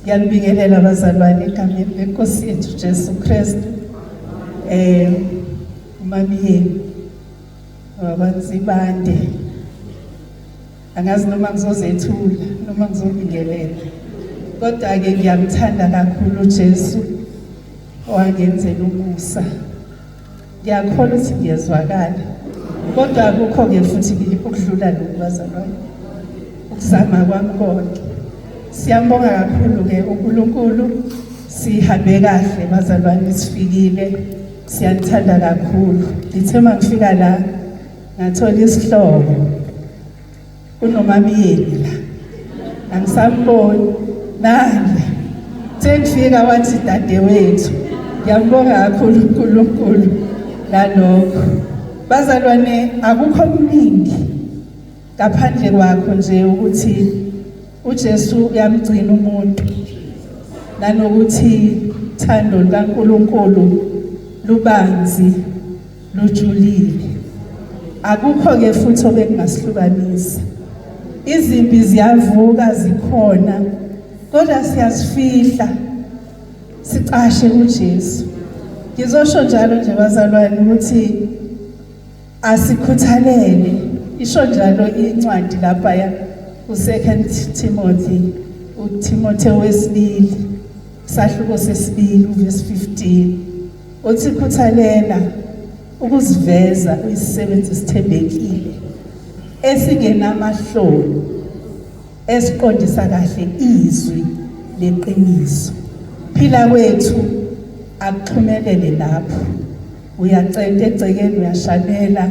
Ngiyanibingelela bazalwane egameni lenkosi yethu Jesu Kristu. Eh uMamiyeni wakwaNsibande. Angazi noma ngizozethula noma ngizobingelela. Kodwa ke ngiyamthanda kakhulu uJesu owangenzela umusa. Ngiyakholwa ukuthi ngiyezwakala. Kodwa akukho-ke futhi ukudlula lokhu bazalwane. Ukuzama kwami konke. Siyambonga kakhulu-ke uNkulunkulu. Sihambe kahle bazalwane sifikile. Siyanithanda kakhulu. Ngithe uma ngifika la ngathola isihlobo. Kunomamyeni la angisamboni nanje sengifika wathi dadewethu ngiyambonga kakhulu uNkulunkulu ngalokho bazalwane akukho okuningi ngaphandle kwakho nje ukuthi uJesu uyamgcina umuntu nanokuthi thando likaNkulunkulu lubanzi lujulile. Akukho-ke futhi obekungasihlukanisa. Izimpi ziyavuka zikhona, kodwa siyazifihla sicashe kuJesu. Ngizosho njalo nje bazalwane ukuthi asikhuthalele. Isho njalo incwadi lapha ku-2 Timothy, uTimothy wesibili, isahluko sesibili uvesi 15. Uthi khuthalela ukuziveza uyisisebenzi esithembekile esingenamahloni esiqondisa kahle izwi leqiniso. Phila kwethu akuxhumelele lapho. Uyacenta egcekeni uyashanela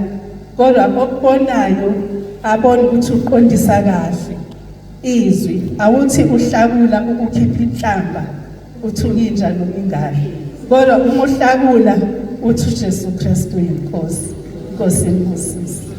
kodwa okubonayo abone ukuthi uqondisa kahle izwi awuthi uhlakula ukukhipha inhlamba uthuka inja noma ingane kodwa uma uhlakula uthi uJesu Kristu uyinkosi inkosi inibusise.